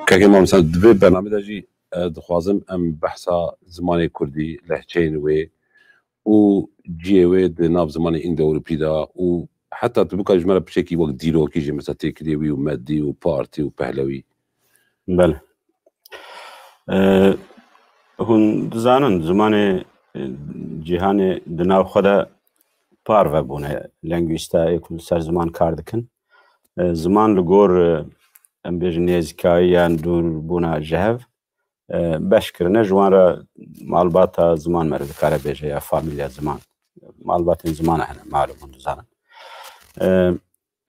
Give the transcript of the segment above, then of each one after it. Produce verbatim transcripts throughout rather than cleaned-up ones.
Kekê Mam, sen di vê bernamê de jî, e, dixwazim em behsa zimanê kurdî, lehçeyên wê û cihê wê di nav zimanê Îndo-Ewropî de û heta tu bikarî ji me re piçekî wek dîrokî jî, mesela têkiliyê wî û Medî û Partî û Pehlewî. Belê. E, hûn dizanin, zimanê, e, cîhanê di nav xwe de parve bûne. Lengwîsta ê ku li ser ziman kar dikin. E, ziman li gor, e, em bêjin nêzîkayî yan dûrbûna ji hev, e, beş kirine. Ji wan re malbata ziman meriv dikare bêje ya famîlya ziman. Malbatên zimana hene, malum hûn dizanin. E,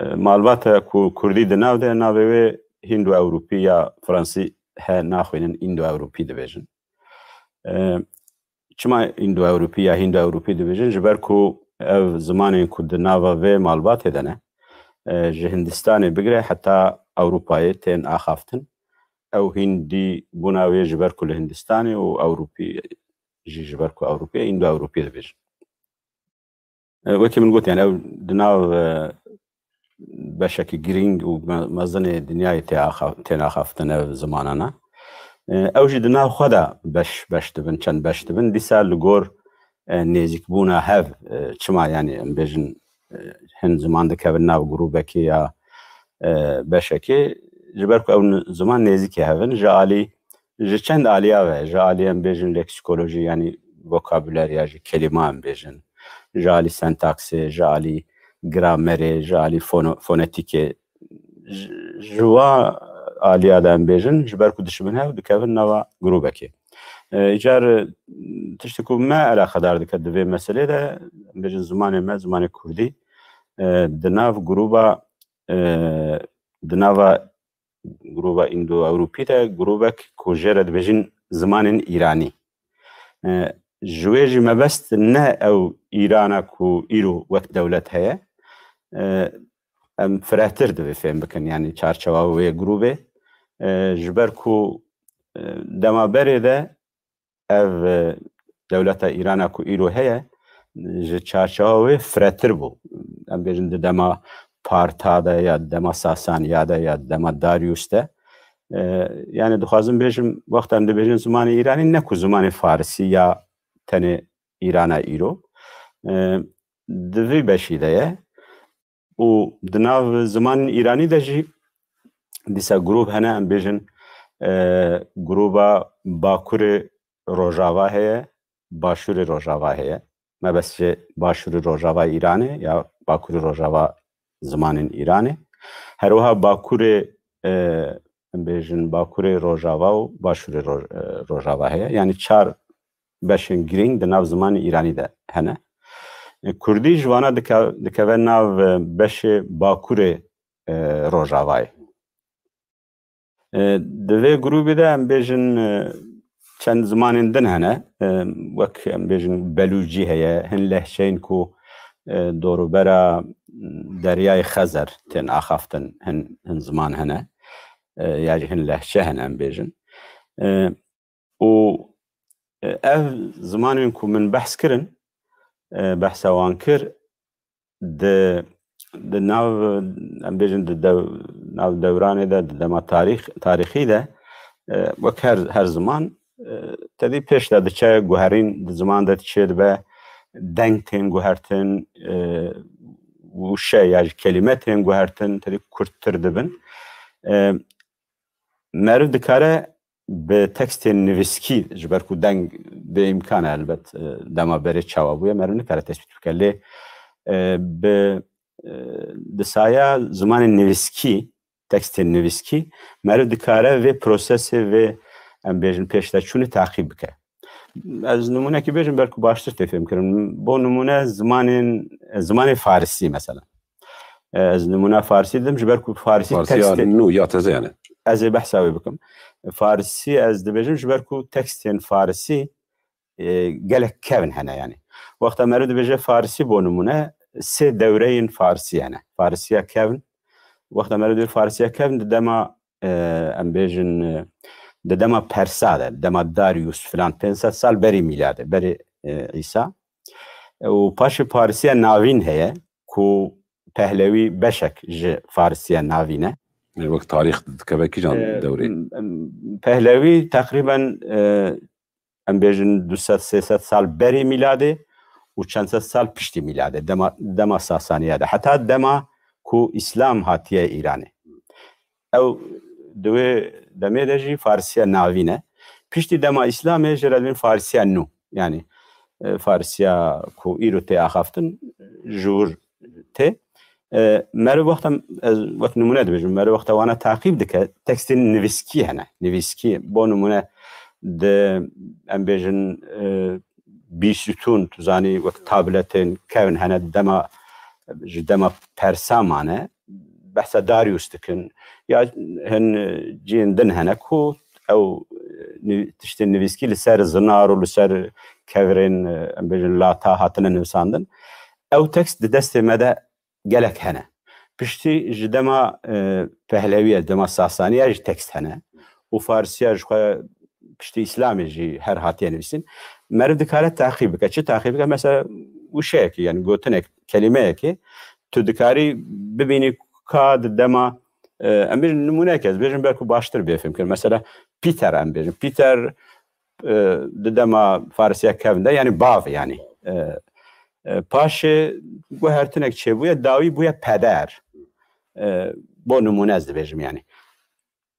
e, malbata ku kurdî di nav de, navê wê Hîndo-Ewropî ya Fransî he naxwînin, Îndo-Ewropî dibêjin. E, çima Îndo-Ewropî ya Hîndo-Ewropî dibêjin? Ji ber ku ev zimanên ku di nava vê malbatê de ne, e, ji Hindistanê bigire heta Ewropayê tên axaftin. Ew Hîndî bûna wê ji ber ku li Hindistanê û Ewropî jî ji ber ku Ewropî ye, Îndo-Ewropî dibêjin. E, wekî min got, yani ew di nav, e, beşekî girîng û me-, mezinê dinyayê tê axa-, tên axaftin ev zimanana. E, ew jî di nav xwe de beş, beş dibin, çend beş dibin. Dîsa li gor, e, nêzîkbûna hev, e, çima, yani em bêjin, e, hin ziman dikevin nav grûbekê ya, e, beşekê, ji ber ku ew n-, ziman nêzîkê hev in, ji alî, ji çend aliya ve, ji alî em bêjin leksikolojî, yanî vokabuler ya jî kelîma em bêjin, ji alî sentaksê, ji alî gramerê, ji alî fono-, fonetîkê, ji, ji wa aliya de em bêjin, ji ber ku dişibin hev dikevin nava grûbekê. E, îcar, e, tiştê ku me eleqedar dike di vê meselê de, em bêjin zimanê me, zimanê kurdî, e, di nav grûba, e, di nava grûba Îndo-Ewropî de grûbek ku jê re dibêjin zimanên Îranî. E, ji wê jî mebest ne ew Îrana ku îro wek dewlet heye. E, em firehtir divê fêm bikin, yanî çarçewa wê grûbê. E, ji ber ku, e, dema berê de ev, e, dewleta Îrana ku îro heye, ji çarçewa wê firehtir bû. Em bêjin di dema Parta de ya di dema Sasaniya de ya di dema Darius de. E, yani dixwazim bêjim, wexta em dibêjin zimanê Îranî, ne ku zimanê Farisî ya tenê Îrana îro, e, di vî beşî de ye. Û di nav zimanên Îranî de jî dîsa grûb hene, em bêjin, e, grûba Bakurê Rojava heye, Başûrê Rojava heye. Mebest ji Başûrê Rojava Îranê ya Bakurê Rojava zimanên Îranê. Her wiha Bakurê, e, em bêjin Bakurê Rojava û Başûrê Roj-, e, Rojava heye. Yanî çar beşên girîng di nav zimanê Îranî de hene. E, Kurdî ji vana dike-, dikeve nav, e, beşê Bakurê, e, Rojavayê. E, di vê grûbê de em bêjin, e, çend zimanên din hene. E, wek em bêjin Belûcî heye, hin lehçeyên ku, e, dorûbera Deryayê Xezer tên axaftin, hin, hin ziman hene. E, ya jî hin lehçe hene em bêjin. E, û, e, ev zimanên ku min behs kirin, e, behsa wan kir, di, di nav, em bêjin di dew-, nav dewranê de, di dema tarîx, tarîxî de, e, wek her, her ziman, e, tedî pêş de diçe guherîn, di ziman de çê dibe, deng tên guhertin, e, wişe ya jî kelîme tên guhertin, tedî kurttir dibin. E, meriv dikare bi tekstên nivîskî, ji ber ku deng bê îmkan e elbet, e, dema berê çawa bûye, meriv nikare tespît bike. Lê, e, bi, e, di saya zimanên nivîskî, tekstên nivîskî, meriv dikare vê prosesê, vê, em bêjin, pêşdeçûnê taqîb bike. Ez nimûnekî bêjim, belku baştir tê fêmkirin. Bo nimûne zimanên, zimanê farisî mesela. E, ez nimûna farisî didim, ji ber ku farisî Farsiya tekstê nû ya teze yani. Ez ê behsa wê bikim. Farisî ez dibêjim, ji ber ku tekstên farisî, e, gelek kevn hene yani. Wexta meriv dibêje farisî bo nimûne, sê dewreyên farisî hene. Farisiya kevn, wexta meriv dibê farisiya kevn di dema, e, em bêjin, e, di dema Persa de, dema Darius filan, pênc sed sal berî mîladê, berî, e, Îsa. E, û paşê Parisiya navîn heye ku Pehlewî beşek ji Farisiya navîn e. Wek tarîx dikeve kîjan dewrê? Pehlewî teqrîben, em bêjin, du sed sê sed sal berî mîladê û çend sed sal piştî mîladê, dema, dema Sasaniya de, heta dema ku Îslam hatiye Îranê. Ew di wê demê de jî Farisiya navîn e. Piştî dema Îslamê jê re dibên Farisiya nû. Yanî, e, Farisiya ku îro tê axaftin, ji wir tê. E, meriv wexta, ez wek nimûne dibêjim, meriv wexta wana taqîb dike, tekstên nivîskî hene. Nivîskî, bo nimûne, di, em bêjin, e, bîstûn, tu zanî, wek tabletên kevn hene, dema, ji dema Persa mane, behsa Darius dikin, ya hin cihên din hene ku ew, e, niv-, tiştên nivîskî li ser zinar û li ser kevirên, e, em bêjin, lata hatine nivîsandin. Ew tekst di destê me de gelek hene. Piştî ji dema, e, Pehlewî ye, dema Sasaniya jî tekst hene. Û Farisiya jixwe piştî Îslamê jî her hatiye nivîsîn. Meriv dikare taqîb bike. Çi taqîb bike? Mesela wişeyekê, yanî gotinek, kelîmeyekê, tu dikarî bibînî ka di dema, e, em bêjin nimûneyek ez bêjim, belku baştir bê fêmkirin. Mesela Pîter em bêjin. Pîter, e, di dema Farisiya kevn de, yanî bav, yanî, e, e, paşê guhertinek çêbûye, dawî bûye peder. E, bo nimûne ez dibêjim, yanî.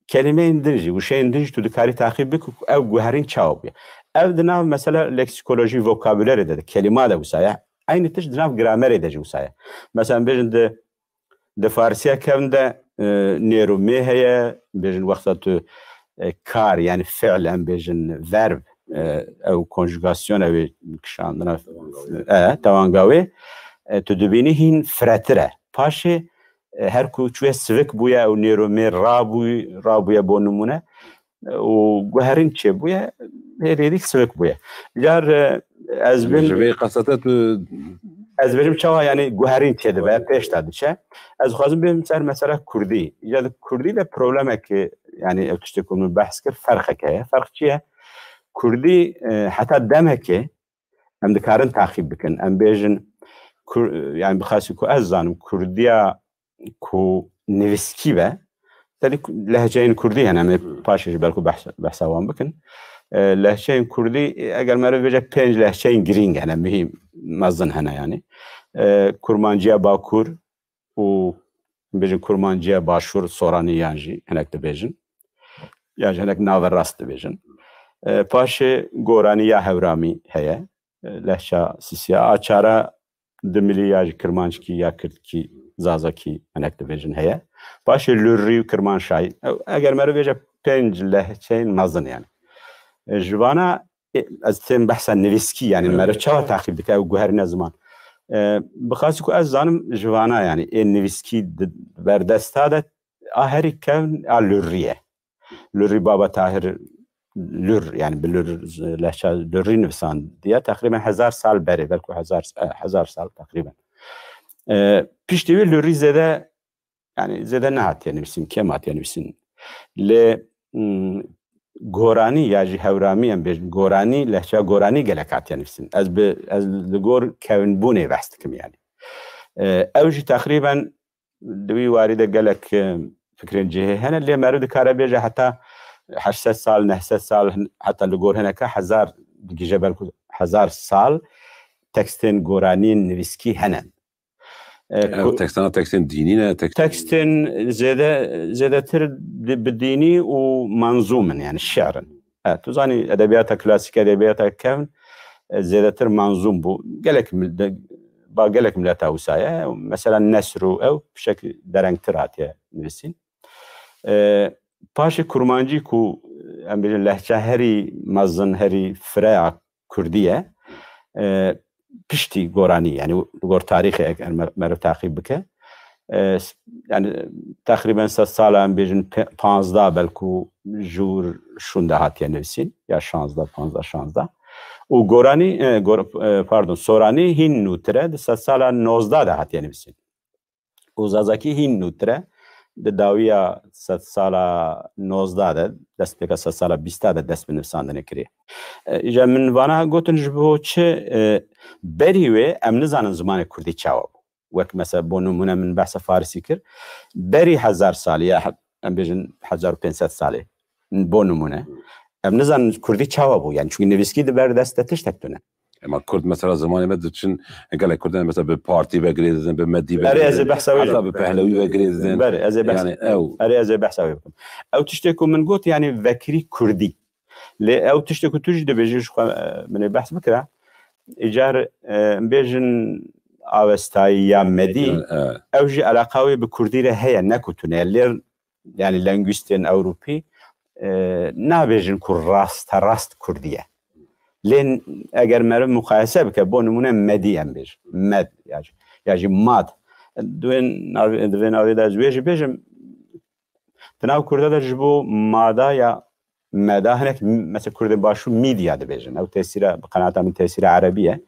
Kelîmeyên din jî, wişeyên din jî tu dikarî taqîb bik, ew guherîn çawa bûye. Ev di nav mesela leksîkolojî, vokabulerê de, de kelîma de wisa ye. Eynî tişt di nav gramerê de jî wisa ye. Mesela em bêjin di, di Farisiya kevn de, e, nêr û mê heye, bêjin wexta tu, e, kar, yanî fiil, em bêjin verb, e, ew konjugasyona wê kişandina, e, tewanga wê, e, tu dibînî hîn firetir e. Paşê, e, her ku çûye sivik bûye, ew nêr û mê rabûy-, rabûye bo nimûne, e, û guherîn çêbûye, hêrêdîk sivik bûye. Car, e, ez bin Ji vê qesete tu ez bêjim çawa, yanî guherîn çêdibe, pêş de diçe. Ez dixwazim bêm ser mesela kurdî. Ya di kurdî de problemekî, yanî ew tiştê ku min behs kir, ferqek heye. Ferq çi ye? Kurdî, e, heta demekê em dikarin taqîb bikin. Em bêjin, Kur-, yanî bi xasî ku ez zanim, kurdiya ku nivîskî be, tenê ku-, lehçeyên kurdî hene, em ê Hmm. paşê jî belku behs-, behsa wan bikin. E, lehçeyên kurdî, e, eger meriv bêje pênc lehçeyên girîng hene, muhîm, mezin hene yanî. E, kurmanciya bakur û bêjin kurmanciya başûr, soranî yan jî hinek dibêjin. Yan jî hinek naverast dibêjin. E, paşê goranî ya hewramî heye. E, lehça sisiya. A çara dimilî ya jî kirmanckî ya kirdkî, zazakî hinek dibêjin heye. Paşê lurrî û kirmanşahî. E, eger meriv bêje pênc lehçeyên mezin yanî. E, ji vana, e, ez tên behsa nivîskî, yanî meriv çawa taqîb dike ew guherîne ziman. E, bi xasî ku ez zanim ji vana yanî ê nivîskî di berdesta de a herî kevn a lurrî ye. Lurrî Baba Tahir Lur, yanî bi Lur, lehça Lurrî nivîsandiye. Teqrîben hezar sal berê, belku hezar, e, hezar sal teqrîben. E, piştî wî Lurrî zêde, yanî zêde nehatiye nivîsîn, kêm hatiye nivîsîn. Lê, hmm, goranî ya jî hewramî em bêjin, goranî, lehça goranî gelek hatiye nivîsîn. Ez bi, ez li gor kevinbûnê behs dikim yanî. E, ew jî teqrîben di wî warî de gelek, e, fikrên cihê hene, lê meriv dikare bêje heta heşt sed sal, neh sed sal, hin-, heta li gor hineke hezar, digihîje belku hezar sal tekstên goranî nivîskî hene. E, Ev ku-, tekstana tekstên dînî ne, tekst- tekstên zêde, zêdetir di-, bi dînî û menzûm in, yanî şi'r in. E, tu zanî, edebiyata klasîk, edebiyata kevn, e, zêdetir menzûm bû. Gelek mil-, de, ba gelek mileta wisa ye. Mesela nesr û ew pişek derengtir hatiye nivîsîn. E, paşê kurmancî ku, em bêjin, lehça herî mezin, herî fireya kurdî ye. E, piştî goranî, yanî li gor tarîxê eger mer-, meriv taqîb bike. E, s-, yanî teqrîben sed sala em bêjin pe-, panzdeh belku ji wir şûnde hatiye nivîsîn, ya şanzdeh, panzdeh, şanzdeh. Û goranî, e, gor-, e, pardon, soranî hîn nûtir e, di sed sala nozdeh de hatiye nivîsîn. Û zazakî hîn nûtir e, di dawiya sed sala nozdeh de, destpêka sed sala bîsta de dest bi nivîsandinê kiriye. E, îja min vana gotin ji bo çi, e, berî wê em nizanin zimanê kurdî çawa bû. Wek mesela bo nimûne min behsa Farisî kir. Berî hezar salî ya he-, em bêjin hezar û pênc sed salê. Bo nimûne. Em nizanin kurdî çawa bû. Yani çünkü nivîskî di ber dest de tiştek tune. Ema kurd mesela zimanê me diçin, gelek kurdan mesela bi partî ve girê didin, bi medî ve Erê, ez ê girê didin, behsa wê heta bikim. Bi pehlewî ve girê didin. Berê, ez ê behsa Yani ew. Erê, ez ê behsa wê bikim. Ew tiştê ku min got, yani vekirî kurdî. Lê ew tiştê ku tu jî dibêjî, ji xwe, e, min ê behs bikira. Îcar, e, em bêjin Avestayî ya medî, Evet. ew jî eleqa wê bi kurdî re heye, ne ku tune. Lê, yani lengwîstên Ewropî, e, nabêjin ku rasterast kurdî ye. Lê eger meriv muqayese bike, bo nimûne medî em bêjin. Med, ya jî, ya jî mad. Di wê navê, di vê navê de ez wê jî bêjim, di nav kurda de ji bo mada ya meda hinek, mesela kurdên başûr mîdya dibêjin. Ew tesîra, bi qenaeta min tesîra erebî ye.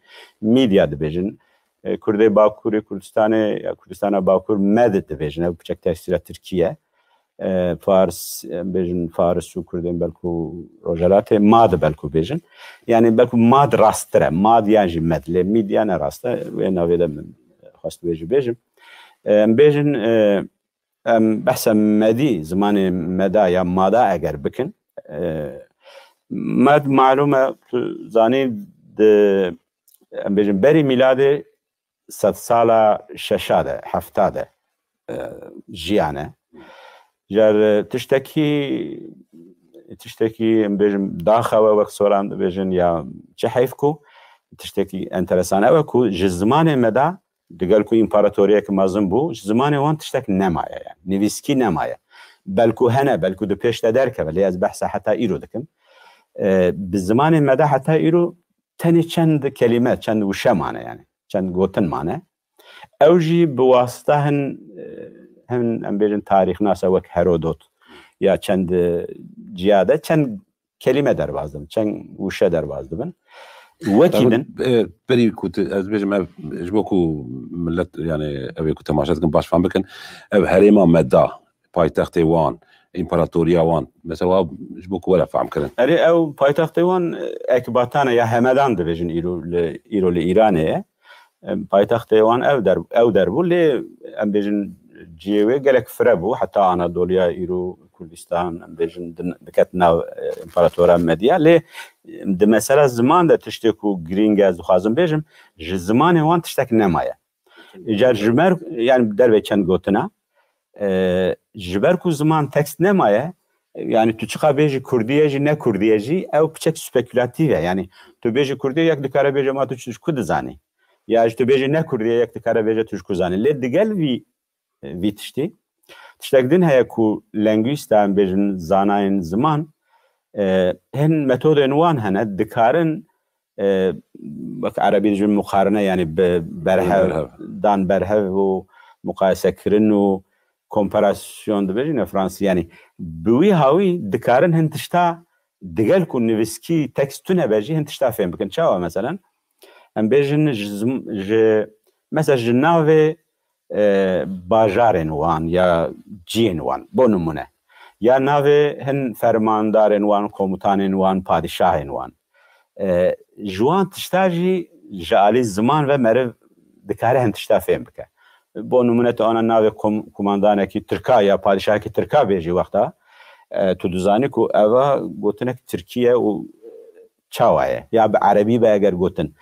Mîdya dibêjin. E, kurdê bakurê Kurdistanê ya Kurdistana Bakur med dibêjin. Ew piçek tesîra tirkî ye. E, Fars, em bêjin Faris û kurdên belkû Rojhelatê mad belkû bêjin. Yani belkû mad rasttir e. Mad yan jî med. Lê mîdya ne rast e. Wê navê de min xwest wê jî bêjim. E, em bêjin, e, em behsa medî, zimanê meda ya mada eger bikin, e, med malûm e, tu zanî di, em bêjin berî mîladê sedsala şeşa de, hefta de, e, jiyane. Jar, e, tiştekî, tiştekî, em bêjin, daxewe wek soran dibêjin ya çi heyf ku, tiştekî enteresan ew e ku ji zimanê me de, digel ku împaratoriyek mezin bû, ji zimanê wan tiştek nemaye yani. Nivîskî nemaye. Belkû hene, belkû di pêş de derkeve, lê ez behsa heta îro dikim. E, bi zimanê me de heta îro tenê çend kelîme, çend wişe mane yani. Çend gotin mane. Ew jî bi wasita hin, e, hin em bêjin tarîxnasa wek Herodot ya çend, e, ciya de çend kelîme derbas dibin, çend wişe derbas dibin. Wekî din. E, berî ku tu, ez bêjim ev, ji bo ku millet, yani ev ê ku temaşe dikin baş fam bikin, ev herêma me da, paytextê wan, împaratoriya wan, mesela ji bo ku were fam kirin. Erê ew paytextê wan, e, Ekbatana ya Hemedan dibêjin îro li, îro li Îranê ye. Em, paytextê wan ew der, ew der bû, lê em bêjin cihê wê gelek fire bû, heta Anadoliya îro Kurdistan, em bêjin din-, diket nav, e, împaratora Medya, lê, em, di mesela ziman de tiştê ku girîng e, ez dixwazim bêjim, ji zimanê wan tiştek nemaye. Îcar ji ber, yani dervê çend gotina, e, ji ber ku ziman tekst nemaye, yani tu çiqa bêjî kurdî ye jî, ne kurdî ye jî, ew piçek spekulatif e. Yani tu bêjî kurdî ye, yek dikare bêje ma tu ji ku dizanî? Ya ji tu bêjî ne kurdî ye, yek dikare bêje tu ji ku zanî? Lê digel vî, vî tiştî, tiştek din heye ku lengwîsta, em bêjin zanayên ziman, e, hin metodên wan hene, dikarin, e, wek erebî dijin muqarene, yani bi berhev, Berhev. dan berhev û muqayesekirin û komparasyon dibêjin ya fransî, yani bi wî hawî dikarin hin tişta digel ku nivîskî tekst tune be jî hin tişta fêm bikin. Çawa meselen? Em bêjin ji zim-, ji, mesela ji navê, e, bajarên wan ya ciyên wan, bo nimûne. Ya navê hin fermandarên wan, komutanên wan, padîşahên wan. E, ji wan tişta jî ji alî ziman ve meriv dikare hin tişta fêm bike. Bo nimûne tu ana navê kom-, kumandanekî tirka ya padîşahekî tirka bêjî wexta, e, tu dizanî ku eva gotinek tirkî ye û çawa ye? Ya bi erebî be eger gotin.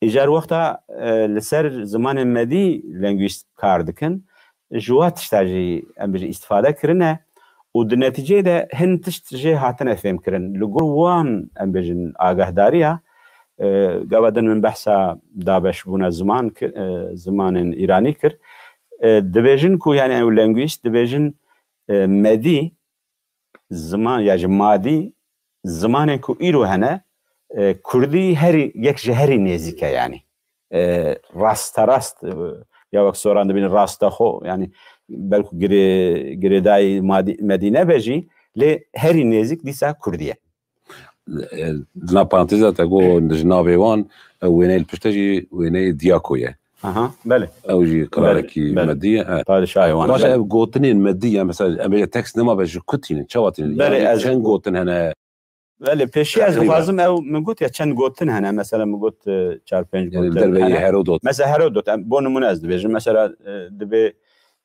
Îcar wexta, e, li ser zimanê medî lengwîst kar dikin, ji wa tişta jî em bêjin îstifade kirine û di netîceyê de hin tişt jê hatine fêmkirin. Li gor wan, em bêjin, agahdariya, e, gava din min behsa dabeşbûna ziman kir, e, zimanên îranî kir. E, dibêjin ku, yani ew lengwîst dibêjin, e, medî, ziman ya ji madî, zimanên ku îro hene, e, kurdî herî, yek ji herî nêzîk e yani. E, rasterast, e, ya wek soran dibînin raste xwe, yani belku girê-, girêdayî madî, medî nebe jî, lê herî nêzîk dîsa kurdî ye. E, di nav paranteza te got ji navê wan, e, wêneyê li pişte jî wêneyê Diyako ye. Aha, belê. Ew jî qirarekî Belê, belê. medî ye. Evet. Padişahê wan, Baş belê. ev gotinên medî ye, mesela em bêje tekst nema be ji ku tînin, çawa tînin? Belê, Yani ez çend gotin hene? Belê, pêşî ez Teqrîben. dixwazim ew, min got ya çend gotin hene, mesela min got e, çar pênc Yani gotin derveyî hene. Herodot. Mesela Herodot, em, bo nimûne ez dibêjim, mesela e, dibê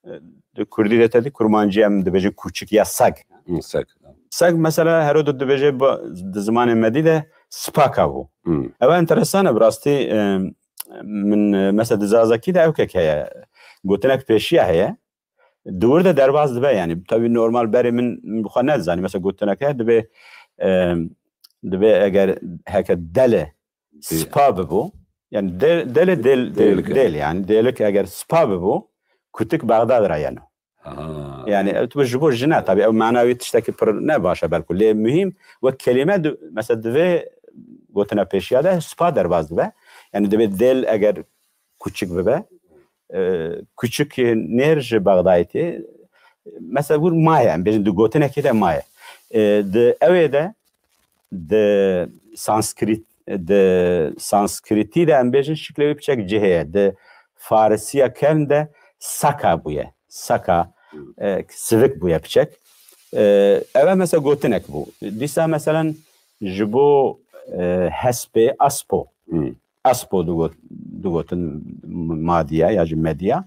e, di kurdî de tedî kurmancî em dibêjin kûçik ya seg. Hı, sek. Seg mesela Herodot dibêje ba- di zimanê Medî de spaka bû. Hı. Ew enteresan e bi rastî e, min e, mesela di zazakî de ewkek heye. Gotinek pêşiya heye. Di wir de derbas dibe yani. Tabii normal berê min min bi xwe nedizanî. Mesela gotinek heye dibê e, dibê eger heke dele spa bibû. Yani de, dele del, del, Dêlik e. del yani. Dêlik eger spa bibû kutik Bexdad ra yeno. Aha. Yani ew tu ji bo jina tabii ew mana wî tiştekî pir ne baş e belku. Lê muhîm wek kelîme du, mesela divê gotina pêşiya de spa derbas dibe. Yani divê dêl eger kuçik bibe. E, kuçik nêr ji Bexdayê tê. Mesela wir maye, em bêjin di gotinekê de maye. E, di ewê de di sanskrit di sanskritî de em bêjin şiklê wî piçek cihê ye. Di farisiya kevn de saka bûye. Saka e, sivik bûye piçek. E, ev e mesela gotinek bû. Dîsa meselen ji bo e, hespê aspo. Hı. Aspo digot, digotin madiya ya jî mediya.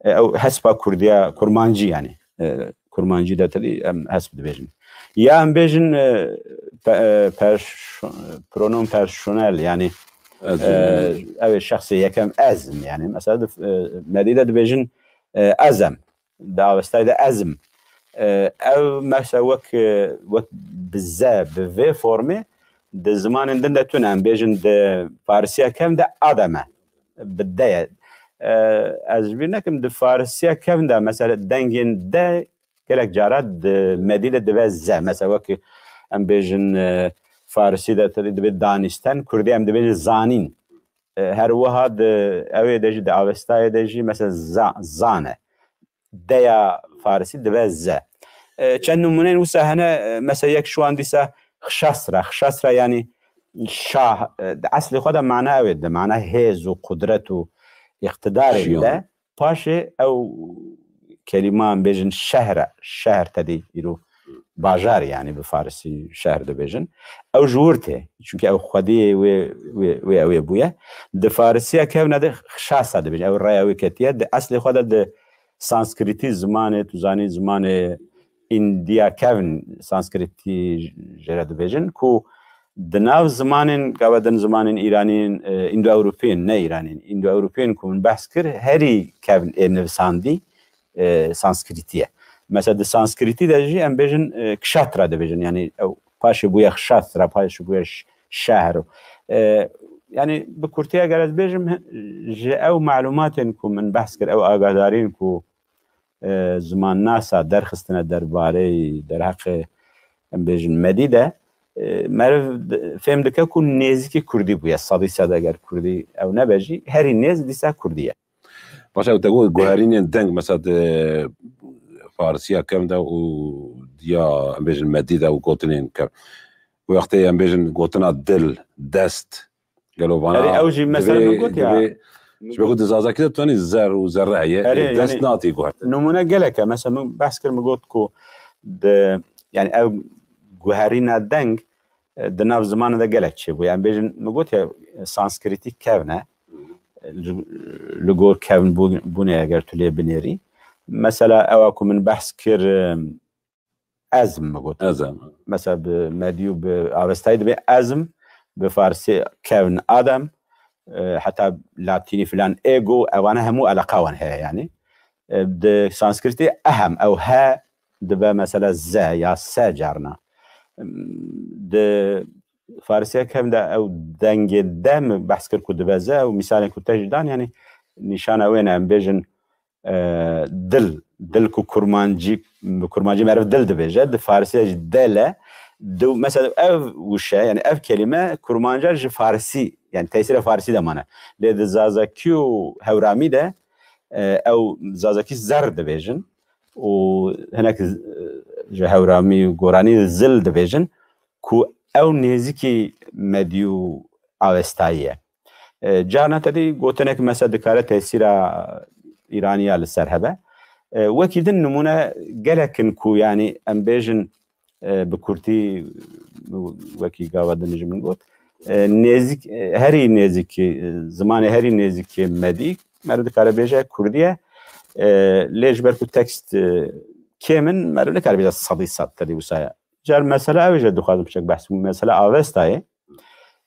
E, ew hespa kurdiya kurmancî yani. E, kurmancî de tedî em hesp dibêjin. Ya em bêjin e, pe, e, perş, pronom personel yani Ez e, ew ê şexsê yekem ez im yani. Mesela di, e, medî de dibêjin e, ez em. Di avestayê de ez im. E, ew mesela wek, e, wek bi ze, bi vê formê di zimanên din de tune. Em bêjin di farisiya kevn de adem e. Bi de ye. E, ez ji bîr nekim di farisiya kevn de mesela dengên de gelek cara di medî de dibe ze. Mesela wek em bêjin e, farisî de tedî dibe danîsten, kurdî em dibêjin zanîn. E, her wiha di ewê de jî di avestayê de jî mesela za, zan e. Deya farisî dibe ze. E, çend nimûneyên wisa hene, e, mesela yek şiwan dîsa xşastra. Xşastra yani şah, e, di eslê xwe de mana ew ê, di mana hêz û qudret û îqtidarê Şiyan. de. Paşê ew kelîma em bêjin şehr e. Şehr tedî îro bajar yani bi farisî şehr dibêjin. Ew ji wir tê. Çunke ew xwediyê wê, wê, wê ew ê bûye. Di farisiya kevne de xşasa dibêjin. Ew raya wê ketiye. Di eslê xwe de di sanskritî zimanê, tu zanî zimanê Îndiya kevn sanskritî jê re dibêjin ku di nav zimanên gava din zimanên îranîn, e, Îndo-Ewropîn, ne îranîn, Îndo-Ewropîn ku min behs kir, herî kevn ê nivisandî e, sanskritî ye. Mesela di sanskritî de jî em bêjin e, kşatra dibêjin. Yani ew paşê bûye xşatra, paşê bûye ş- şehr. E, yani bi kurtiya eger ez bêjim, ji ew malûmatên ku min behs kir, ew agadarîn ku e, zimannasa derxistine derbarê derheqê em bêjin medî de, e, meriv di- fêm dike ku nêzîkî kurdî bûye. Sedî sed eger kurdî ew nebe jî, herî nêz dîsa kurdî ye. Paşa te got guherînên deng mesela di farisiya kevn de û diya em bêjin medî de û gotinên kevn. Wextê em bêjin gotina dil, dest, gelo vana Erê, ew jî mesela divê- min got ya. divê- Ji bo ku di zazakî de tu tenî zer û zerre heye, Erê, dest yani- natî guhertin. Nimûne gelek e. Mesela min behs kir, min got ku di, yani ev guherîna deng e, di nav zimanê de gelek çêbûye. Em bêjin, min got ya, sanskritî kevn e. Li, li gor kevn bû- bûnê eger tu lê binêrî. Mesela ewa ku min behs kir, e, ez min got. Ez em. Mesela bi medî û bi avestayî dibe ezm, bi farsî kevn adem, e, heta latînî filan ego, evane hemû eleqa wan heye yani. E, di sanskritî ehem, ew he dibe mesela ze ya se carna. Di farisiya kevn de ew dengê de min behs kir ku dibe ze, ew mîsalên ku te jî dan, yani nîşana wê ne, em bêjin, e, dil, dil ku kurmancî, bi kurmancî meriv dil dibêje, di farisiya jî dele, di, mesela ev wişe, yani ev kelîme kurmanca ji farisî, yani tesîra farisî de mane. Lê di zazakî û hewramî de, e, ew zazakî zer dibêjin û hinek, e, ji hewramî û goranî zil dibêjin ku ew nêzîkî medî û avestayî ye. E, carna tedî gotinek mesela dikare tesîra îraniya li ser hebe. E, wekî din nimûne gelek in ku, yanî em bêjin, e, bi kurtî wekî gava din jî min got, e, nêzik, e, herî nêzîkî, e, zimanê herî nêzîkî Medî, meriv dikare bêje Kurdî ye. E, lê ji ber ku tekst, e, kêm in, meriv nikare bêje sedî sed tedî wisa ye. Car mesela ew jî dixwazim piçek behs, mesela Avestayê.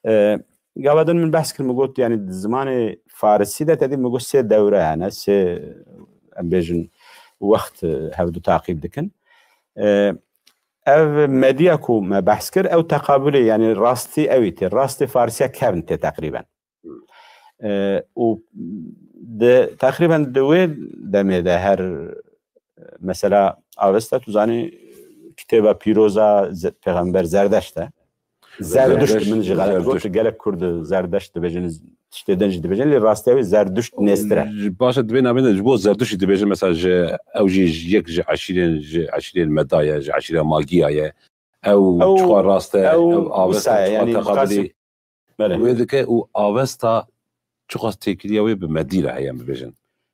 E, gava din min behs kir, min got, yani, di zimanê farisî de tedî, min got, sê dewre hene, sê, em bêjin, wext, e, hevdu taqîb dikin. E, ev Medîya ku me behs kir, ew teqabulê, yani, rastî ewî tê, rastî farisiya kevn tê teqrîben. E, û di, teqrîben di wê demê de her, mesela, Avesta, tu zanî, kitêba pîroza Ze-, Pêxember Zerdeşt e. Zerduşt, Zerduşt, min jî xelet got, Zerduşt. Gelek Kurd Zerdeşt dibêjin, tiştê din jî dibêjin, lê rastiya wê Zerduşt nêztir e. Ji, baş e, divê navê de ji bo Zerduştî dibêjin, mesela, ji, ew jî ji yek ji eşîrên, ji eşîrên Meda ye, ji eşîra Magiya ye. Ew Ew, çiqas rast e, ew ew Avesta wisa ye, çiqas yani, teqabulî. Belê. Wê dike û Avesta çiqas têkiliya wê bi Medî re heye, em bibêjin.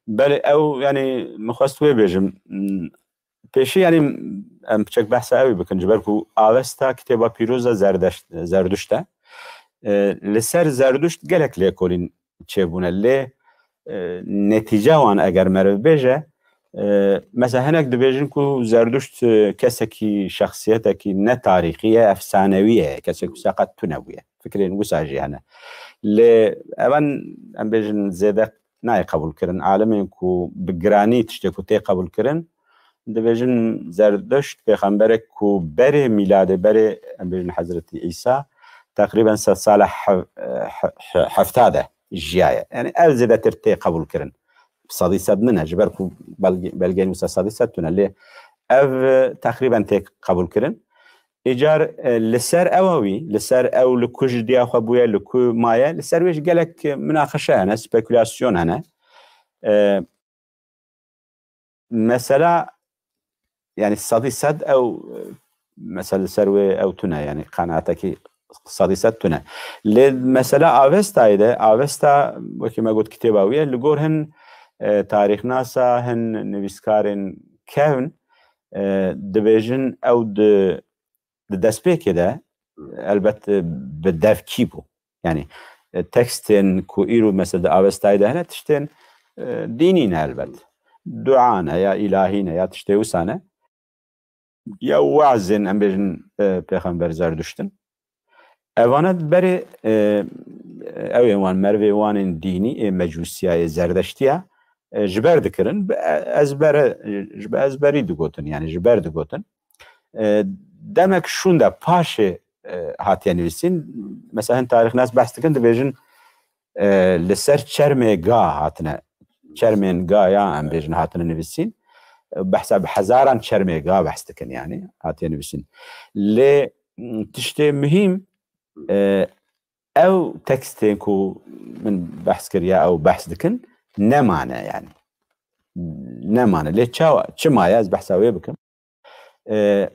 Belê, ew, yani, min xwest wê bêjim. Hmm, pêşî, yani, em piçek behsa ew ê bikin, ji ber ku Avesta kitêba pîroz e Zerdeşt, Zerduşt e. E, li ser Zerduşt gelek lêkolîn çêbûne. Lê, e, netîca wan eger meriv bêje, e, mesela hinek dibêjin ku Zerduşt, e, kesekî, şexsiyetekî ne tarîxî ye, efsanewî ye, kesek wisa qet tune bûye. Fikrên wisa jî hene. Lê evan, em bêjin, zêde nayê qebûlkirin. Alimên ku bi giranî tiştê ku tê qebûlkirin, dibêjin Zerduşt pêxemberek ku berê mîladê, berê, em bêjin, Hezretî Îsa, teqrîben sed sala hev-, he-, he-, hefta de jiyaye. Yani ev zêdetir tê qebûlkirin. Sedî sed nine, ji ber ku belge-, belgeyên wisa sedî sed tune. Lê ev, e, teqrîben tê qebûlkirin. Îcar, e, li ser ewa wî, li ser ew li ku ji diya xwe bûye, li ku maye, li ser wê jî gelek, e, minaqeşe hene, spekulasyon hene. E, mesela, yani, sedî sed ew, e, mesela li ser wê ew tune, yani, qenaatekî sedî sed tune. Lê mesela Avestayê de, Avesta, wekî me got, kitêba wî ye, li gor hin, e, tarîxnasa, hin nivîskarên kevn, e, dibêjin ew di, di destpêkê de, elbet, e, bi devkî bû. Yani, e, tekstên ku îro mesela di Avestayê de hene, tiştên, e, dînî ne elbet. Dua ne ya îlahî ne ya tiştê wisa ne. Ya weazên, em bêjin, e, pêxember Zerduşt in. Evane berê, e, ew ên wan, merivê wan ên dînî, ê mecûsiya, ê zerdeştiya, e, ji ber dikirin, bi ezbere, ji bi ezberî digotin, yani ji ber digotin. E, demek şûnde paşê, e, hatiye nivîsîn. Mesela hin tarîxnas behs dikin, dibêjin, e, li ser çermê ga hatine, çermên ga ya, em bêjin, hatine nivîsîn. E, behsa bi hezaran çermê ga behs dikin, yani, hatiye nivîsîn. Lê, m, tiştê muhîm, e, ew tekstên ku min behs kir ya ew behs dikin, nemane, yani. Nemane. Lê çawa, çima ye, ez behsa wê bikim. E,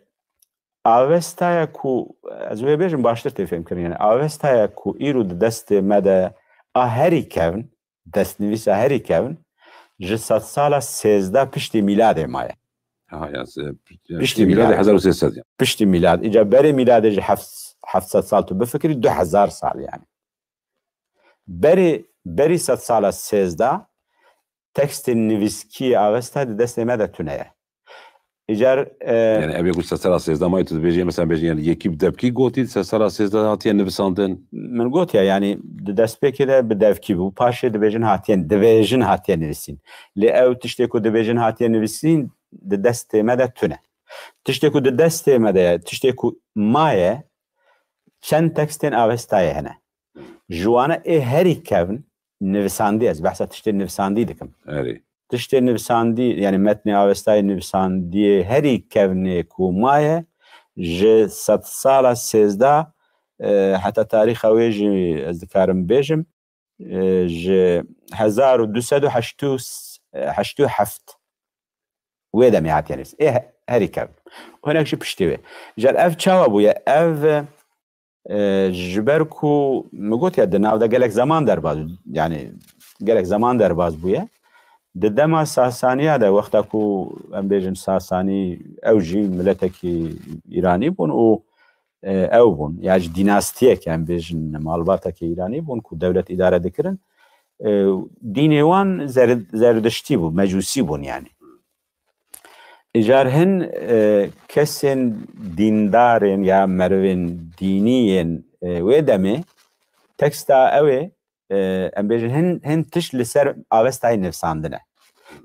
Avestaya ku, ez wê bêjim, baştir tê fêmkirin, yani, Avestaya ku îro di destê me de a herî kevn, destnivîsa herî kevn, ji sedsala sêzdeh piştî mîladê maye. Ha, ya, se-, piştî mîladê, hezar û sê sed, ya. Piştî mîlad. Îca berê mîladê ji heft, heft sed sal tu bifikirî, du hezar sal, yani. Berê, berî sedsala sêzdeh tekstên nivîskî Avesta di destê me de tune ye. Îcar, e, yani, ev yek û sedsala sêzdeh mayê tu dibêjî, mesela, bêjî, yani, yekî bi devkî gotî, sedsala sêzdeh hatiye nivisandin. Min got ya, yani, di destpêkê de bi devkî bû, paşê dibêjin hatiye, dibêjin hatiye nivîsîn. Lê ew tiştê ku dibêjin hatiye nivîsîn, di destê me de tune. Tiştê ku di destê me de ye, tiştê ku maye, çend tekstên Avestayê hene. Ji wana ê herî kevn nivisandî, ez behsa tiştên nivisandî dikim. Erê. Tiştên nivisandî, yani metnê Avestayê nivisandiyê herî kevnê ku maye, ji sedsala sêzdeh, e, heta tarîxa wê jî ez dikarim bêjim, e, ji hezar û du sed û heşt û heft wê demê hatiye nivîs. Ê he-, herî kevn. Hinek jî piştî wê. Jar ev çawa bûye? Ev, e, ji ber ku min got ya, di nav de gelek zeman derbaz, yani gelek zeman derbaz bûye. Di dema Sasaniya de, wexta ku em bêjin Sasanî, ew jî miletekî Îranî bûn û e, ew bûn. Ya ji dînastiyek, em bêjin, malbateke Îranî bûn ku dewlet îdare dikirin. E, dînê wan zer-, zerdiştî bû, mecûsî bûn yani. Îcar hin, e, kesên dîndarên ya merivên dînî yên, e, wê demê teksta ew ê, e, em bêjin, hin, hin tişt li ser Avestayê nivsandine.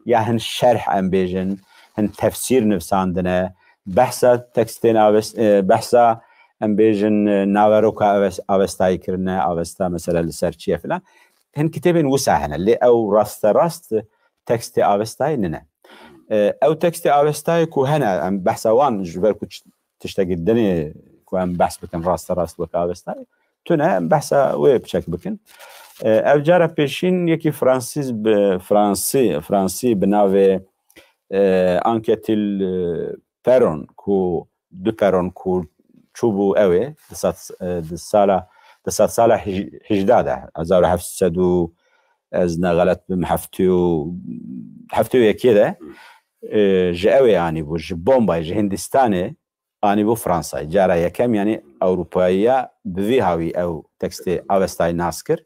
Ya hin şerh, em bêjin, hin tefsîr nivsandine. Behsa tekstên Aves-, e, behsa, em bêjin, e, naveroka Aves-, Avestayê kirine, Avesta mesela li ser çi ye filan. Hin kitêbên wisa hene. Lê ew rasterast tekstê Avestayê nine. E, ew tekstê Avestayê ku hene, em behsa wan ji ber ku ç-, tiştekî dinê ku em behs bikin rasterast wek Avestayê, tune em behsa wê piçek bikin. E, ev cara pêşîn yekî Fransîz bi, Fransî, Fransî bi navê, e, Anquetil, e, Perron ku du Perron ku çûbû ew ê di sed, e, di sala, di sedsala hij-, hejda de, hezar û heft sed û, ez ne xelet bim, heftê û, heftê û yekê de, e, ji ew ê anîbû, ji Bombayê, ji Hindistanê anîbû Fransayê. Cara yekem, yani Ewropayiya bi vî hawî ew tekstê Avestayê nas kir.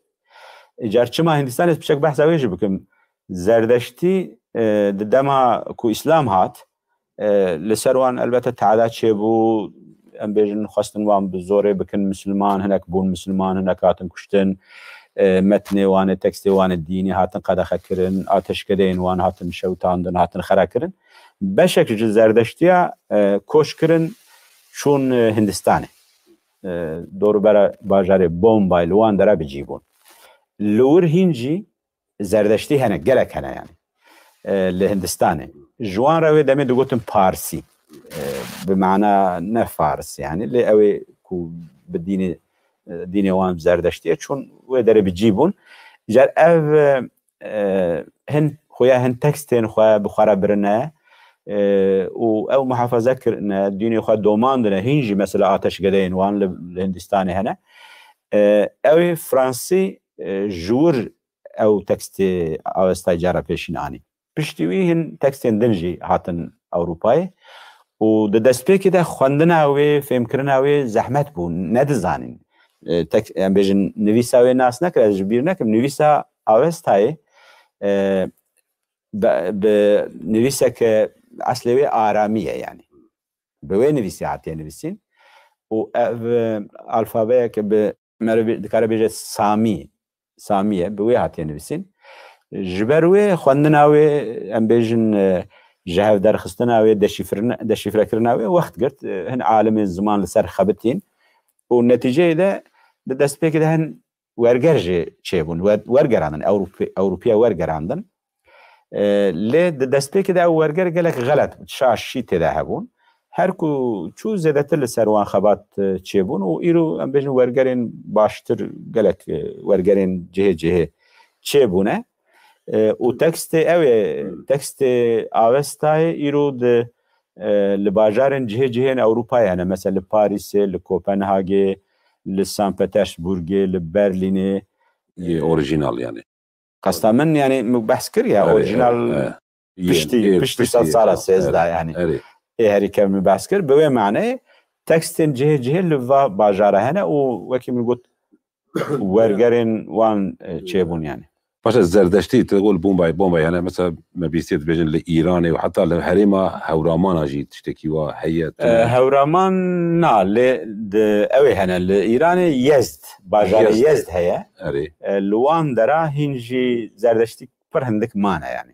Îcar çima Hindistanê, ez piçek behsa wê jî bikim. Zerdeştî, e, di dema ku Îslam hat, e, li ser wan elbette teada çêbû, em bêjin, xwestin wan bi zorê bikin misilman, hinek bûn misilman, hinek hatin kuştin, e, metnê wan ê, tekstê wan ê dînî hatin qedexe kirin, ateşgedeyên wan hatin şewitandin, hatin xera kirin. Beşek ji zerdeştiya, e, koç kirin, çûn, e, Hindistanê. E, dorûbera bajarê Bombay li wan dera bi cî bûn. Li wir hîn jî zerdeştî hene, gelek hene yani. E, li Hindistanê. Ji wan re wê demê digotin Parsî. E, bi mana ne Fars yani. Lê ew ê ku bi dînê, e, dînê wan zerdeştî ye, çûn wê derê bi cî bûn. Car ev, e, e, hin xuya hin tekstên xwe bi xwe re birine, e, û ew muhafaza kirine, dînê xwe domandine, hîn jî mesela ateşgedeyên wan li, li Hindistanê hene. E, ew ê Fransî, e, ji wir ew tekstê Avestayê cara pêşîn anî. Piştî wî hin tekstên din jî hatin Ewropayê û di destpêkê de xwendina wê, fêmkirina wê zehmet bû, nedizanîn. E, tek-, em bêjin nivîsa wê nas nekir, ez ji bîr nekim. Nivîsa Avestayê, e, bi, bi nivîseke eslê wê aramî ye yani. Bi wê nivîsî hatiye nivîsîn û ev, e, alfabeyeke bi meriv dikare bêje Samî, Samî ye, bi wê hatiye nivîsîn. Ji ber wê xwendina wê, em bêjin, e, ji hev derxistina wê, deşîfrine-, deşîfrekirina wê wext girt. E, hin alimên ziman li ser xebitîn û netîceyê de di destpêkê de hin werger jî çêbûn, wer-, wergerandin, Ewropi-, Ewropiya wergerandin. E, lê di destpêkê de ew werger gelek xelet, şaş jî tê de hebûn. Her ku çû zêdetir li ser wan xebat, e, çêbûn û îro em bêjin wergerên baştir gelek, e, wergerên cihê cihê çêbûne. E, û tekstê ew ê, tekstê Avestayê îro di, e, li bajarên cihê cihên Ewropayê hene. Mesela li Parîsê, li Kopenhagê, li San Petersburgê, li Berlînê. Yê orijînal yani. Qesta min yani min behs kir ya, Evet, orijînal evet, evet. Yê, piştî, yê, piştî piştî, sed sala evet, sêzdeh evet, yani. Evet. Ê herî kevn min behs kir. Bi wê maneyê tekstên cihê cihê li va bajara hene û wekî min got wergerên wan, e, çêbûn yani. Paşa Zerdeştî, tu gol Bombay, Bombay, yani mesela me bîstiye dibêjin li Îranê û heta li herêma Hewramana jî tiştekî wa heye, tu E, ne? Hewraman na, lê di, ew ê hene li Îranê Yezd, bajarê Yezd. Yezd heye. Erê. E, li wan dera hîn jî Zerdeştî pir hindik mane yani.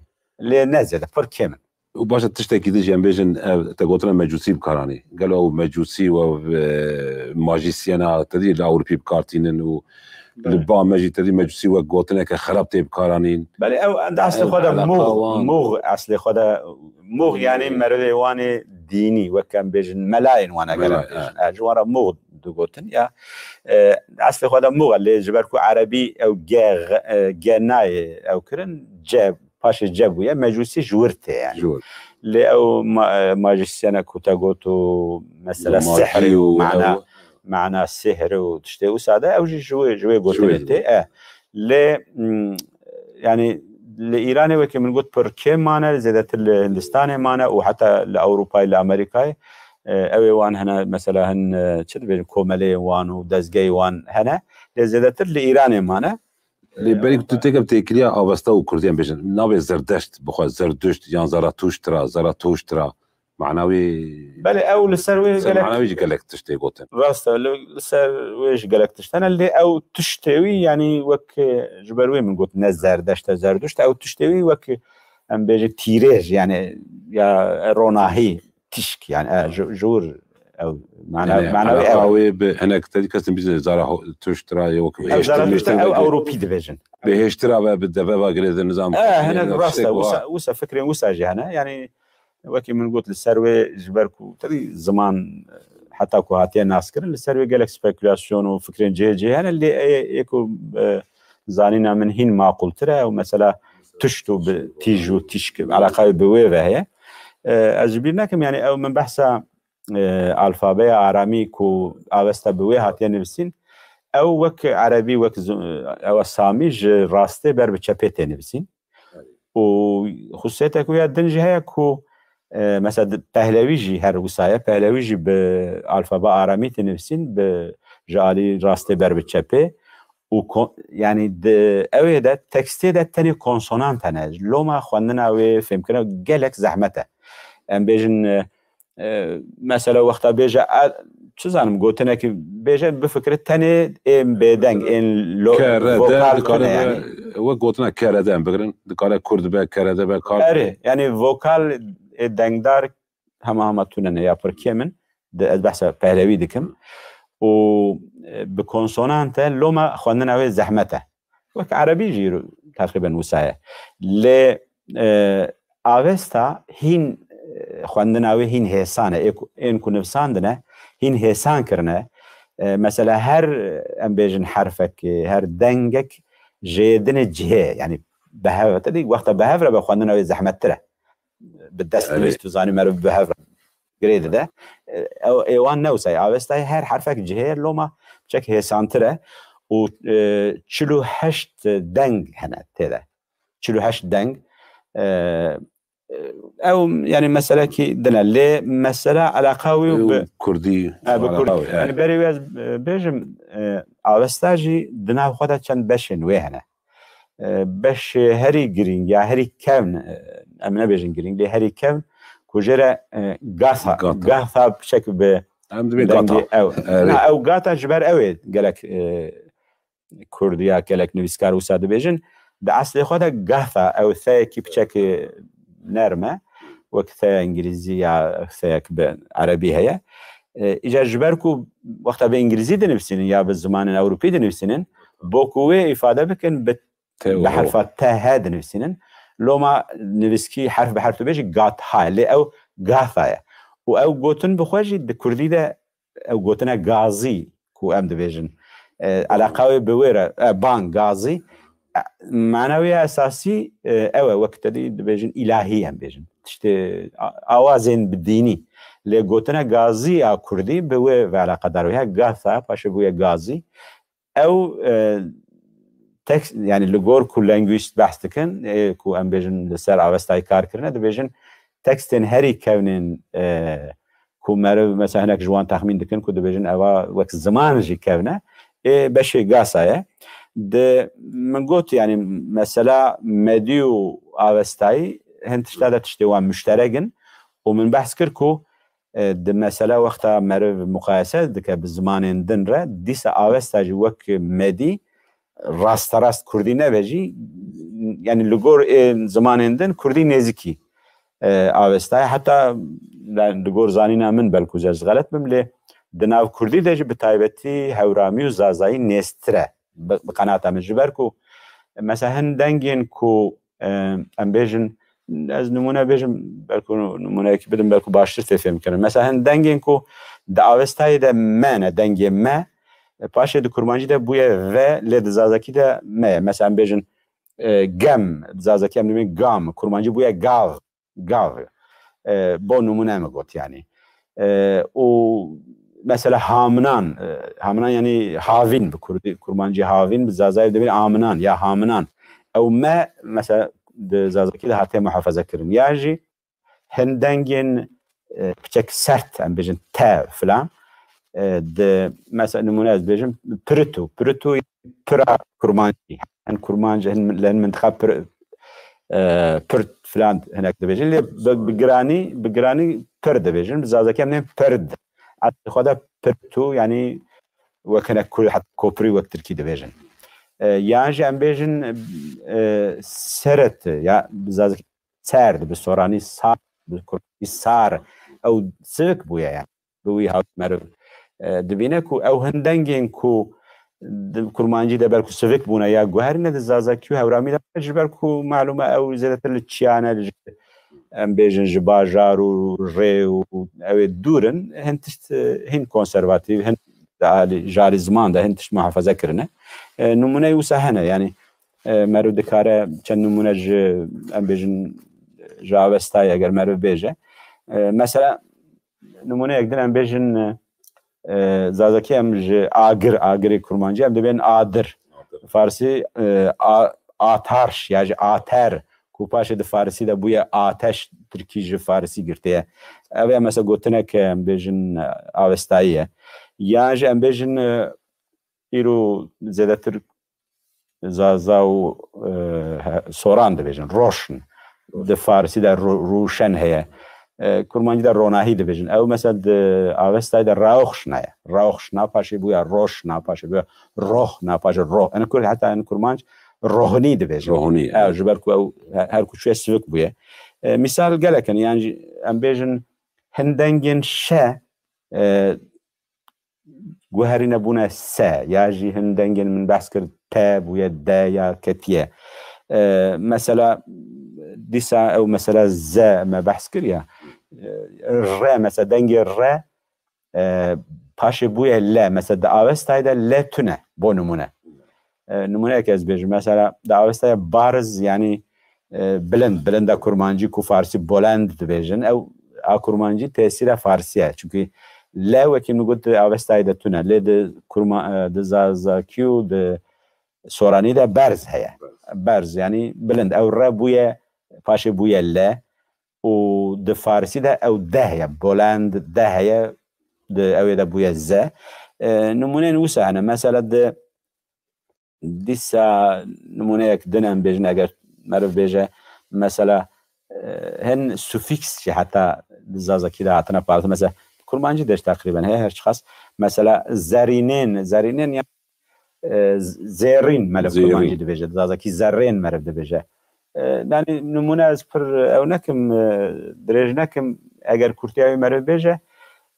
Lê ne zêde, pir kêm in. Û başa tiştekî din jî em bêjin, ev te gotina mecûsî bi kar anî. Gelo ew mecûsî û ev, e, majîsyena te dî li Ewropî bi kar tînin û Belê. Li ba me jî te dî mecûsî wek gotineke xerab tê bi kar anîn. Belê, ew di eslê Ew xwe de alaqa mûx, wan. Mûx eslê xwe de mûx, yani merivê wan ê dînî, wek em bêjin, melayên wan eger em Melay, bêjin. E, ji wan re mûx digotin ya. E, eslê xwe de mûx e, lê ji ber ku erebî ew ge, e, ge nayê ew kirin, ce, paşê ce bûye, mecûsî ji wir tê yani. Ji wir. Lê ew ma-, e, majîsyene ku te got û mesela Magî sihr, û mana, ew mana sihr û tiştê wisa de, ew jî ji wê, ji wê gotinê Ji wê tê. E, lê, mm, yani li Îranê wekî min got pir kêm mane, zêdetir li Hindistanê mane û heta li Ewropayê, li Amerîkayê. e, ew ê wan hene, mesela hin, e, çi dibêjin, komeleyên wan û dezgehê wan hene. Lê zêdetir li Îranê mane. Lê berî ku tu têkeve têkiliya Avesta û Kurdiyan bêjin, navê Zerdeşt, bixwe Zerduşt yan Zaratuştra, Zaratuştra, mana wî Belê, ew li ser wê ser gelek mana wî jî gelek tişt tê gotin. Rast e, li, li ser wê jî gelek tişt hene, lê ew tiştê wî, yanî wek, e, ji ber wê min got ne Zerdeşt e, Zerduşt, ew tiştê wî wek, em bêjin tîrêj, yanî ya ronahî, tişk, yanî, e, ji, ji wir ew mana, Yani, mana wê alaqa ew. Wê bi hinek te dî kesin bîze Zaratuştra ye wek Ew Zerdeşt ew Ewropî dibêjin. Bihêştira ve bi deve ve girêdin nizam. E, hinek rast e, wisa, wisa fikrên wisa jî hene. Yanî wekî min got li ser wê ji ber ku tevî ziman, e, heta ku hatiye naskirin, li ser wê gelek spekulasyon û fikrên cihê cihê hene, lê ê, ê ku, e, zanîna min hîn maqûltir e û mesela tişt û bi tîj û tîşk eleqa wê bi wê ve heye. E, ez ji bîr nekim, yanî ew min behsa, e, alfabeya aramî ku Avesta bi wê hatiye nivîsîn, ew wek erebî, wek zu-, ew samî ji rastê ber bi çepê tê nivîsîn. Û xusûsiyeteke wê ya din jî heye ku, e, mesela di-, Pehlewî jî her wisa ye. Pehlewî jî bi alfabe aramî tê nivîsîn, bi ji alî rastê ber bi çepê. Û ko-, yanî di, ew ê de tekstê de tenê konsonant hene. Loma xwendina wê, fêmkirina gelek zehmet e. Em bêjin, e, e, mesela wexta bêje, e, çi zanim, gotinekî bêje, bifikire tenê ên bêdeng, ên lo-, Kerede vokal dikare tune be, yanî. Wek gotina kerede em bigirin, dikare kurd be, kerede be, kar. Erê, yanî vokal ê dengdar hema hema tune ne ya pir kêm in, di, ez behsa Pehlewî dikim. Û, e, bi konsonant e, loma xwendina wê zehmet e. Wek erebî jî teqrîben wisa ye. Lê, e, Avesta hîn, e, xwendina wê hîn hêsan e. Ê ku, ên ku nivsandine, hîn hêsan kirine. E, mesela her, em bêjin herfek, her dengek jê dinê cihê, yanî bi hev, te dî wexta bi hev re be xwendina wê zehmettir e. Bi dest Erê. nivîs tu zanî meriv bi hev re girê dide. E, ew, ê wan ne wisa ye. Avestayê her herfek cihê ye, loma çek hêsantir e. Û, e, çil û heşt deng hene tê de. Çil û heşt deng. E, e, ew, yanî meselekî din e. Lê mesela eleqa wî û bi Kurdî. Ha, bi Kurdî. Arabi, Yanî berê wê ez, e, bêjim, e, Avesta jî di nav xwe de çend beşên wê hene. E, beşê herî girîng ya herî kevn, e, em nebêjin girîng, lê herî kevn ku jê re, e, gatha, Gatha. Gatha piçek bi Em dibê dengê gata. Ew. Erê. Na, ew gata ji ber ew ê gelek, e, Kurd ya gelek nivîskar wisa dibêjin. Di eslê xwe de gatha ew theyekî piçek, e, nerm e. Wek theya îngilîzî ya theyek bi erebî heye. E, îcar ji ber ku wexta bi îngilîzî dinivîsînin ya bi zimanên ewropî dinivîsînin, bo ku wê îfade bikin bi, Te bi herfa T H dinivîsînin. Loma nivîskî herf bi herf tu bêjî gatha, lê ew gatha ye. Û ew gotin bi xwe jî di kurdî de ew gotine gazî ku em dibêjin. E, eleqa wê bi wê re, e, ban gazî. E, mana wê ya esasî, e, ew e, wek te dî dibêjin îlahî em bêjin. Tiştê a-, awazên bi dînî. Lê gotine gazî ya kurdî bi wê ve eleqedar wê. Ya gatha, paşê bûye gazî. Ew, e, tekst, yanî li gor ku lengwîst behs dikin, e, ku em bêjin li ser Avestayê kar kirine, dibêjin tekstên herî kevnên, e, ku meriv mesela hinek ji wan texmîn dikin ku dibêjin eva wek ziman jî kevne, ê beşê gasa ye. Di, min got, yanî mesela Medî û Avestayî hin tişta de tiştê wan muşterek in û min behs kir ku, e, di mesela wexta meriv muqayese dike bi zimanên din re, dîsa Avesta jî wek Medî rasterast kurdî nebe jî, yanî li gor ê zimanên din kurdî nêzikî, e, Avesta ye. Heta li gor zanîna min, belkû ez xelet bim, lê di nav kurdî de jî bi taybetî hewramî û zazayî nêztir e. Bi, bi qenaeta min, ji ber ku mesela hin dengên ku, e, em bêjin, ez nimûne bêjim, belkû nimûneyekî bidim, belkû baştir tê fêmkirin. Mesela hin dengên ku di Avestayê de me ne, dengê me, e, paşê di kurmancî de bûye ve, lê di zazakî de me ye. Mesela em bêjin, e, gem, di zazakî em dibên gam, kurmancî bûye gav, gav. E, bo nimûne min got yanî. E, û mesela hamnan, e, hamnan yanî havîn bi kurdî, kurmancî havîn, bi zazayî dibên amnan ya hamnan. Ew me mesela di zazakî de hatiye muhafaza kirin. Ya jî hin dengên, e, piçek sert, em bêjin te filan. E, di, mesela nimûne ez bêjim, pirito. Pirito pira kurmancî. Hin kurmanc, hin, li hin mintiqa pir, e, pirt filan hinek dibêjin. Lê bi, bi giranî, bi giranî pir dibêjin. Bi zazakî em nêm pird. Eslê xwe de pirto, yanî wek hinek ku-, het-, koprî wek tirkî dibêjin. E, yan jî em bêjin, e, seret, ya bi zazakî serd, bi soranî sar, bi kurmancî sar. Ew sivik bûye yani. Bi wî hawî meriv, e, dibîne ku ew hin dengên ku di kurmancî de belku sivik bûne ya guherîne di zazakî û hewramî de ji ber ku malûm e ew zêdetir li çiyan e, li, em bêjin ji bajar û rê û ew ê dûr in, hin tişt, e, hin konservatîf, hin di alî, ji alî ziman de hin tişt muhafaza kirine. E, nimûneyê wisa hene, yanî, e, meriv dikare çend nimûne ji, em bêjin, ji Avestayê eger meriv bêje. E, mesela, nimûneyek din em bêjin, e, zazakî em ji agir, agirê kurmancî em dibên adir. Farsî, e, a-, atarş ya jî ater, ku paşê di farisî de bûye ateş, tirkî ji farisî girtiye. Ev ya mesela gotinek, e, em bêjin, e, Avestayî ye. Yan jî em bêjin, e, îro zêdetir Zaza û, e, he-, soran dibêjin, roşn. Di farisî de ro-, rûşen heye. E, kurmancî de ronahî dibêjin. Ew mesela di Avestayê de raoxşna ye. Raoxşna paşê bûya roşna, paşê bûya rohna, paşê roh. Ene kur, heta ene kurmanc rohnî dibêjin. Rohnî, ew, evet. Ji ber ku ew he-, her ku çûye sivik bûye. E, mîsal gelek in, yan jî em bêjin hin dengên şe, e, guherîne bûne se, ya jî hin dengên min behs kir te bûye de ya ketiye. E, mesela, dîsa ew mesela ze me behs kir ya. E, re, mesela dengê re, e, paşê bûye le, mesela di Avestayê de le tune, bo nimûne. E, nimûneyek ez bêjim, mesela di Avestayê bariz, yanî, e, bilind, bilinda kurmancî ku farsî bolend dibêjin, ew a kurmancî tesîra farsî ye. Çunkî le wekî min got di Avestayê de tune, lê di kurma-, e, di zazakî û di soranî de berz heye. Berz, yanî bilind. Ew re bûye, paşê bûye le û di farisî de ew de heye, bolend de heye, di ew ê de bûye ze. E, nimûneyên wisa hene. Mesela di dîsa nimûneyek din em bêjin, eger meriv bêje, mesela, e, hin sufîks jî heta di zazakî de hatine parastin. Mesela kurmancî de jî teqrîben heye, her çiqas. Mesela zerînên, zerînên ya, e, z-, zêrîn meriv Zêrîn. Kurmancî dibêje, di zazakî zerrên meriv dibêje. E, yani nimûne ez pir ew nekim, e, dirêj nekim, eger kurtiya wê meriv bêje,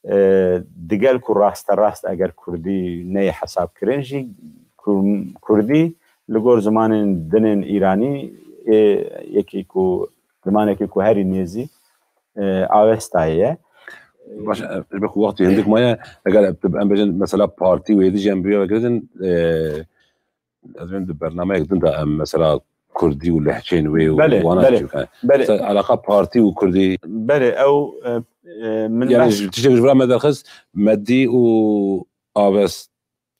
e, digel ku raste rast eger kurdî neyê hesab kirin jî, kur-, kurdî li gor zimanên dinên îranî ê yekî ku, zimanekî ku herî nêzî, e, Avestayê ye. Baş, e, ji ber ku wextî hindik maye, eger em bêjin mesela partî û êdî jî em bi vê ve girtin, e, ez bên di bernameyek din de em mesela kurdî û lehçeyên wê û Belê, wana belê, çi bikene. Belê. Mesela alaqa partî û kurdî. Belê, ew, e, e, min Yani behs tiştek ji vira me derxist, Medî û Avest,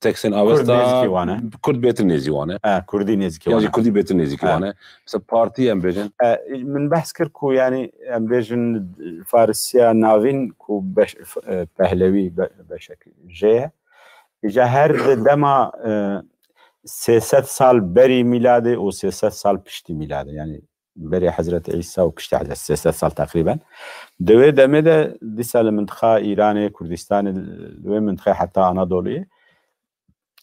teksên Kurd Avesta, nêzîkî wan e. Kurd bêtir nêzî wan e. E, kurdî nêzîkî Yan wan jî e. Kurdî bêtir nêzîkî E. Wan e. Mesela partî em bêjin. E, min behs kir ku yani em bêjin farisiya navîn ku beş, e, pehlewî be-, beşek jê ye. Îca her di dema, e, sê sed sal berî mîladê û sê sed sal piştî mîladê, yani berê Hezretî Îsa û piştî Hezret sê sed sal teqrîben. Di wê demê de dîsa li mintiqa Îranê, Kurdistanê, li wê mintiqê heta Anadoluyê,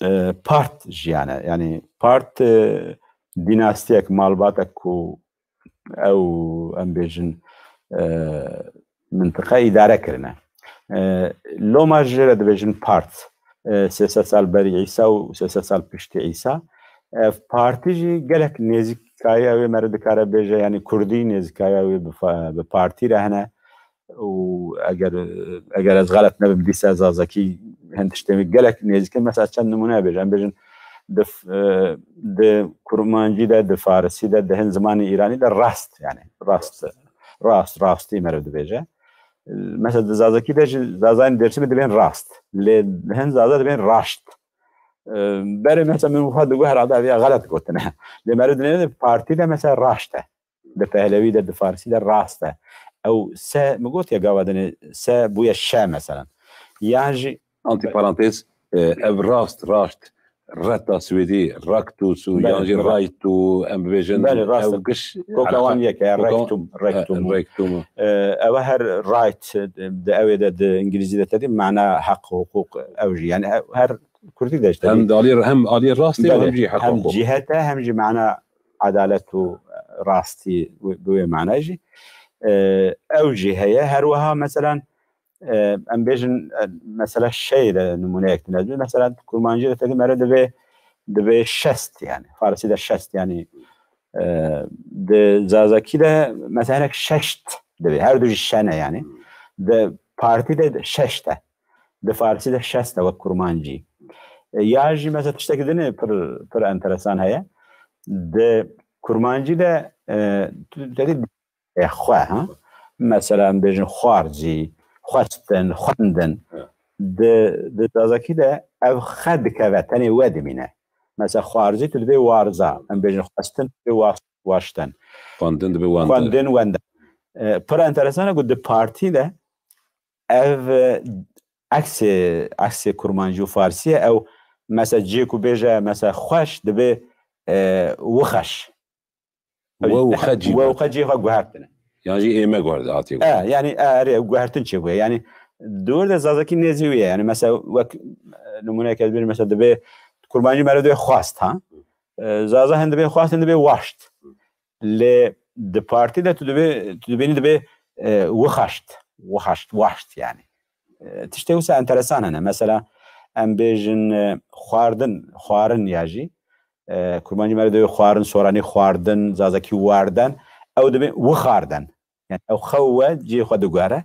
e, part jiyane. Yani part, e, dînastiyek, malbatek ku ew, em bêjin, e, mintiqe îdare kirine. E, loma jê re dibêjin part. E, sê sed sal berî Îsa û sê sed sal piştî Îsa. Ev partî jî gelek nêzîkaya wê meriv dikare bêje, yanî kurdî nêzîkaya wê bi fa-, bi partî re hene. Û eger, eger ez xelet nebim, dîsa zazakî hin tiştê min gelek nêzîk in. Mesela çend nimûne bêjim. Em bêjin di f-, e, di kurmancî de, di farisî de, di hin zimanê îranî de rast, yani rast, rast, rastî meriv dibêje. Mesela di zazakî de jî zazayên Dêrsimê dibên rast. Lê hin zaza dibên raşt. E, berê mesela min wiha digot herhalde ev ya xelet gotine. Lê meriv dinêre partî de mesela raşt e. Di pehlewî de, di farsî de rast e. Ew se, min got ya gava dinê se bûye şe, meselen. Yan jî Antiparantez, e, ev rast, rast, reta Swêdî, raktus û Belê, yan jî belê. Right û em bibêjin, Belê, rast ev e. giş Koka wan yek e, koka wan, rektum, e, rektum. rektum. E, ev her right, e, de ew ê de, di îngilîzî de tedî mana heq, hukuk, ew jî. Yani ev her kurdî de işte Hem bir de alî, hem alî rastî û Belê, hem jî heq hem hukuk. cihet e, hem jî mana adalet û rastî bi wê mana jî. E, ew jî heye. Her wiha, meselen, e, em bêjin, e, mesela şey de nimûneyek din ez bim. Mesela kurmancî de tedî mere divê, divê şest yani. Farsî de şest yani. E, di zazakî de mesela hinek şeşt divê. Her du jî şene yani. Di partî de şeşt e. Di farsî de şest e wek kurmancî. E, ya jî mesela tiştekî din e pir, pir enteresan heye. Di kurmancî de, e, tu, tedî e, xwe, ha? Mesela em bêjin xwarzî, xwestin, xwendin. Evet. Di, di zazakî de ev xe dikeve, tenê we dimîne. Mesela xwarzî tu dibê warza, em bêjin xwestin tu dibê was-, waştin. Xwendin dibê wendin. Xwendin, wendin. E, pir enteresan e ku di partî de ev, e, eksê, eksê kurmancî û farsî ye. Ew mesela cihê ku bêje mesela xweş dibê, e, wixeş. We û xe cî We û guhertin. xe cî xwe guhertine. Yan jî ê me guhert-, hatiye E, guhertin. yani, e, erê, guhertin çêbûye. Yani, di wir de zazakî nêzî wî ye. Yani, mesela, wek, e, nimûneyek ez bêjim, mesela, dibê kurmancî meriv dibê xwast, ha? E, zaza hin dibê xwast, hin dibê waşt. Lê di partî de tu dibê, tu dibênî dibê, e, wixaşt. Wixaşt, waşt yani. E, tiştê wisa enteresan hene. Mesela, em bêjin, e, xwardin, xwarin ya jî. E, kurmancî meriv dibê xwarin, soranî xwardin, zazakî warden. Ew dibê wixarden. Yani ew xew we cihê xwe diguhere.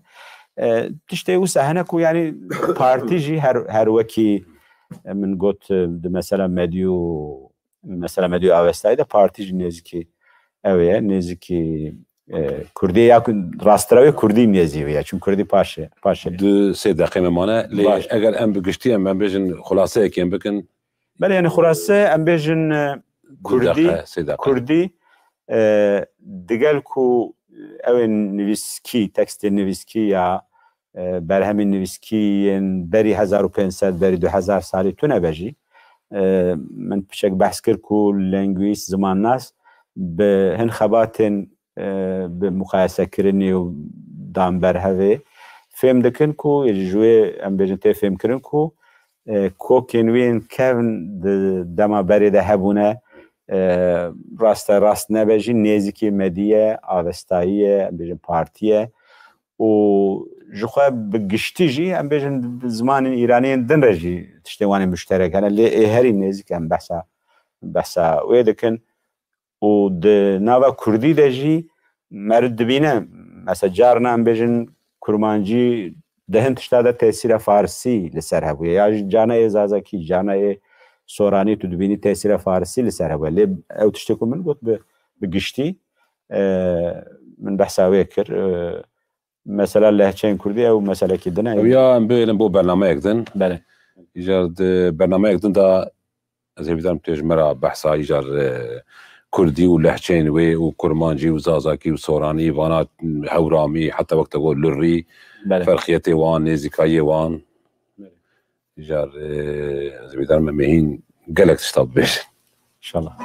E, tiştê wisa hene ku yani partî jî her, her wekî, e, min got, e, di mesela Medyu, mesela Medyu Avestayî de partî jî nêzîkî ew ye, nêzîkî, e, Kurdî ya ku rastrawê Kurdî nêzî wê ye. Çimkî Kurdî paşê, paşê. Du sê deqê me mane. Lê Baş. eger em bi giştî em, em bêjin xulaseyekê em bikin. Belê, yani xulase em bêjin, e, Du Kurdî, deqe, sê deqe. Kurdî, e, digel ku ew ê nivîskî, tekstê nivîskî ya, e, berhemên nivîskî yên berî hezar û pênc sed, berî du hezar salî tune be jî. E, min piçek behs kir ku lengwîst, zimannas bi hin xebatên, e, bi muqayesekirinê û dan ber hevê fêm dikin ku ji wê em bêjin tê fêmkirin ku, e, kokên wî yên kevn di dema berê de hebûne, e, raste rast nebe jî nêzîkî Medî ye, Avestayî ye, em bêjin partî ye. Û ji xwe bi giştî jî em bêjin bi zimanên îraniyên din re jî tiştê wan ê muşterek hene. Lê ê herî nêzîk em behsa, behsa wê dikin. Û di nava kurdî de jî meriv dibîne, mesela carna em bêjin kurmancî di hin tişta de tesîra farsî li ser hebûye. Ya jî carna ê zazakî, carna ê soranî tu dibînî tesîra farsî li ser hebûye. Lê ew tiştê ku min got bi, bi giştî, e, min behsa wê kir. E, mesela lehçeyên kurdî ew meselekî din e. Ew ya em bihêlin bo bernameyek din. Belê. Îcar di bernameyek din de ez hêvîdar im tu yê ji me re behsa îcar, e, kurdî û lehçeyên wê û kurmancî û zazakî û soranî, vana hewramî, heta wek te got lurî, Belê. ferqiyetê wan, nêzîkayiyê wan. Belê. Îcar, e, ez hêvîdar im em ê hîn gelek tişta bibêjin. İnşallah.